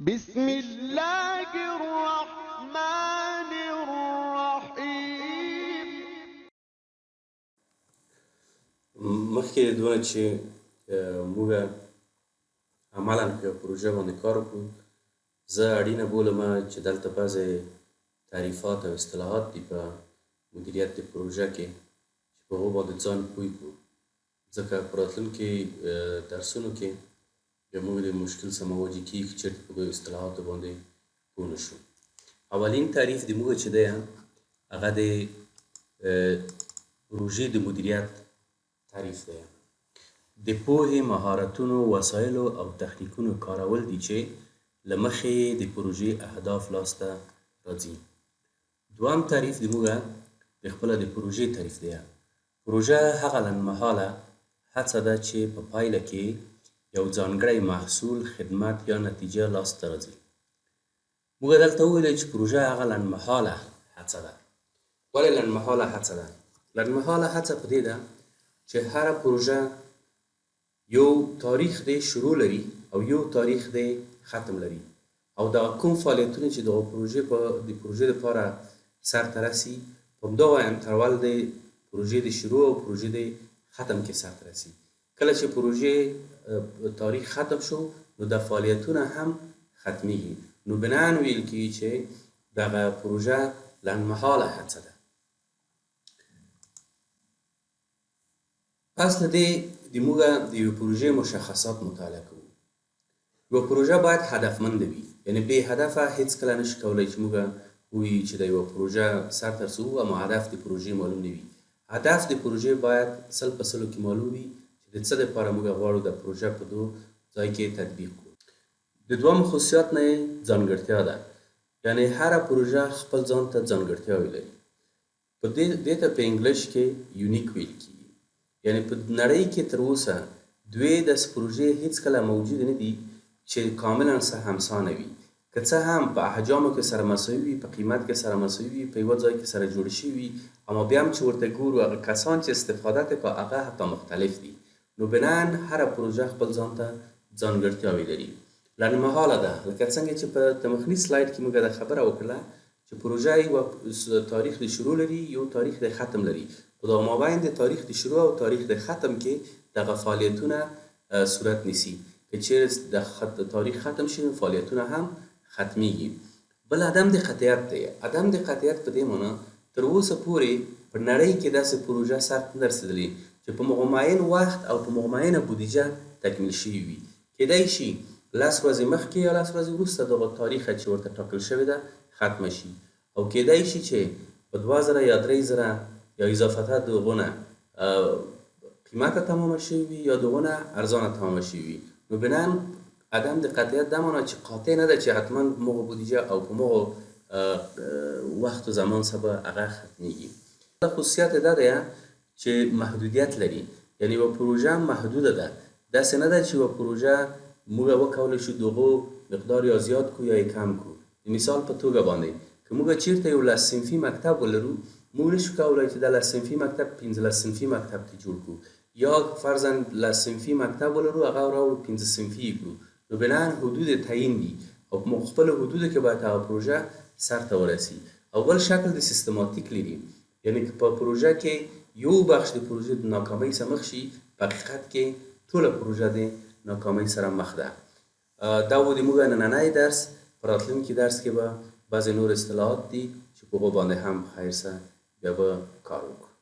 بسم الله الرحمن الرحیم. مخکې له دونه چې موږ عملا په یوه پروژه باندې کار وکړو، زه اړینه بولم چې دلته بعضې تعریفات او اصطلاحات دي په مدیریت د پروژه کې چې په هغو باندې ځان پوه کړو، ځکه په راتلونکي درسونو کې بیا موږ د مشکل سره مواجه کیږو که چېرته په دغو اصطلاحاتو باندې پوه نه شو. اولین تعریف د موږ چې دی هغه د پروژې د مدیریت تعریف دی. د پوهې، مهارتونو، وسایلو او تخنیکونو کارول دي چې له مخې یې د پروژې اهداف لاسته راځي. دوهم تعریف د موږ د خپله د پروژې تعریف دی. پروژه هغه لنډمهاله هڅه ده چې په پایله کې یو ځانګړی محصول، خدمت یا نتیجه لاسته راځي. موږ دلته وویل چې پروژه هغه لنډمهاله هڅه ده. ولې لنډمهاله هڅه ده؟ لنډمهاله هڅه په دې ده چې هره پروژه یو تاریخ د شروع لري او یو تاریخ د ختم لري، او دغه کوم فعالیتونه چې دغه پروژې په د پروژې لپاره سر ته رسي، په همدغه انترول د پروژې د شروع او پروژې د ختم کې سر ته رسي. کله چې پروژې تاریخ ختم شو نو دا فعالیتونه هم ختمیږي، نو بناً ویل کیږي چې دغه پروژه لنډمهاله هڅه ده. پس له دې د موږ د یوې پروژې مشخصات مطالعه کوو. یوه پروژه باید هدفمنده وي، یعنې بې هدفه هېڅکله نه شو کولای چې موږ ووایو چې دا یوه پروژه سر ته رسوو اما هدف د پروژې معلوم نه وي. هدف د پروژې باید سل په سلو کې معلوم وي چې د څه لپاره موږ غواړو دا پروژه په دو ځای کې تطبیق کړو. د دوهم خصوصیات نه یې ځانګړتیا ده، یعنې هره پروژه خپل ځان ته ځانګړتیاوې لري. په دې دې ته په انګلش کې یونیک ویل کیږي. یعنې په نړۍ کې تر اوسه دوې داسې پروژې هیڅکله موجودې نه دي چې کاملا سره همسانه وي. که څه هم په احجامو کې سره مساوي وي، په قیمت کې سره مساوي وي، په یوه ځای کې سره جوړې شوي وي، اما بیا هم چې ورته ګورو هغه کسان چې استفاده ترې کا هغه حتی مختلف دي. نو بناً هره پروژه خپل ځان ته ځانګړتیاوې لري. لنډمهاله ده، لکه څنګه چې په تمخني سلایډ کې موږ دا خبره وکړله چې پروژه یوه تاریخ د شروع لري، یو تاریخ د ختم لري، خو دغه مابین د تاریخ د شروع او تاریخ د ختم کې دغه فعالیتونه صورت نیسي. که چیرې د تاریخ ختم شي نو فعالیتونه هم ختمیږي. بل عدم د قطعیت دی. عدم د قطعیت په دې معنی تر اوسه پورې په نړۍ کې داسې پروژه سر ته نه رسېدلې چې په مغمعین وخت او په مغمعینه بودیجه تکمیل شوي وي. کېدای شي 10 ورځې مخکې یا 10 ورځې وروسته دغه تاریخه چې ورته ټاکل شوې ده ختمه شي، او کېدای شي چې په 2000 یا 3000 یا اضافته دغونه قیمته تمامه شوې وي یا دغونه ارزانه تمامه شوې وي. نو بناً عدم د قطعیت دا معنا چې قاطع نه ده چې حتما په مغو بودیجه او په مغو وخت و زمان سره به هغه ختمیږي. دا خصوصیت دا دی چې محدودیت لري، یعنې یوه پروژه محدوده ده، داسې نه ده چې یوه پروژه موږ وکولی شو دغو مقدار یا زیات کړو یا یې کم کړو. د مثال په توګه باندې که موږ چیرته یو 10 صنفي مکتب ولرو، موږ نشو کولای چې دا 10 صنفي مکتب 15 صنفي مکتب ته جوړ کړو، یا فرضاً 10 صنفي مکتب ولرو هغه راوړو 5 صنفي یې کړو. نو بناً حدود تعین دي او په خپلو حدودو کې باید هغه پروژه سرته ورسي. او بل شکل د سیستماتیک لري، یعنې که په پروژه کې یو بخش د پروژې د ناکامۍ سره مخ شي، په حقیقت کې ټوله پروژه د ناکامۍ سره مخ ده. دا و د موږ نننی درس. په راتلونکي درس کې به بعضې نور اصطلاحات دي چې په هغو باندې هم په خیر سره بیا به کار وکړو.